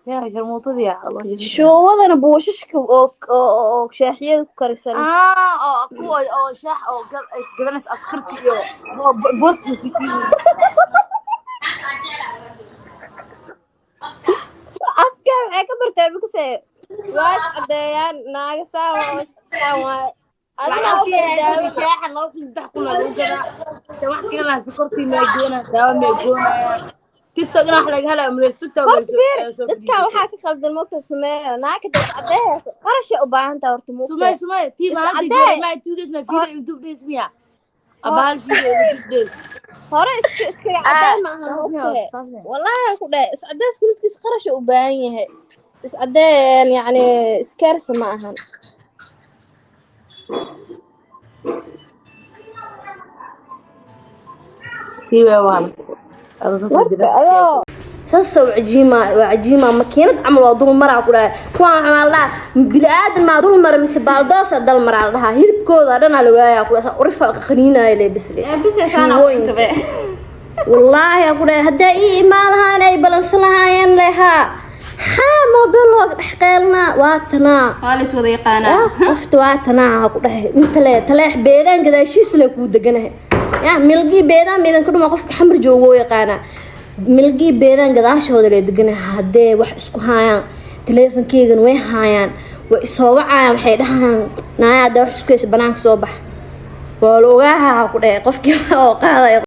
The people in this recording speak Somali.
Yaa sharmuutadii ah. Shuuwadana buushashka oo shaaxiyada ku karisan. Ah, oo kuwa oo shaax oo ay gadanaysa askarta iyo oo booska sitiin. Afka waxay ka barteen makase waa is caddeeyaan naaga saan waa saan waaye adina u kala daawo. Shaaxa 2,000, 3,000 aa lagu gadaa. Ta wax keenaa sokortii may goonaa, daawo may goonayaan. TikTok ina wax laga helayo malays TikTok ay Horta soo fiir, ay soo dadkan fadhiisatay. Waxaa ka qaldan moogta Sumeeyo naagta is caddeeyaysa qarashay u baahan tahay horta Sumay moogta. Sumay tii Is maalintii caddee. goorma 2 days ma video il dub days miya abaal video il dub days. Hore iska iskaga caddee ma ahan moogtahe. Wallaahi ku dhahay iscadeyska midkiis qarasha u baahan yahay, iscadeen yacni iskeersa ma ahan. Tii way waan. Marka adoo saasa waa cajiima, waa cajiima makiinad camal waa dul maraa ku dhahay. Kuwaan waxaa la dhahaa bini aadan maa dul mara mise baaldoosa dal maraa la dhahaa, hilibkooda dhanaa la waayaa ku dhahay, saa urifa qaniinaya le bisle shuubooyinka. Wallaahi aan ku dhahay haddaa ii imaan lahaan ay balansan lahaayeen lehaa haa moobil looga dhex qeelnaa waa tanaa. Waa la is wada yaqaanaa. Qofta waa tanaa ku dhahay inta le taleex beedaan gadaashiis le kuu deganahay ya milgii beedaan midan ka dhuma qofka xamar joogo oo yaqaanaa milgii beedaan gadaashooda le deganahay. Haddee wax isku haayaan taleefankeygana way haayaan, way isoo wacayaan, waxay dhahayaan naaya haddaa wax isku haysa banaanka soo bax, waa la ogaahaa ku dhahay qofkii oo qaadaya.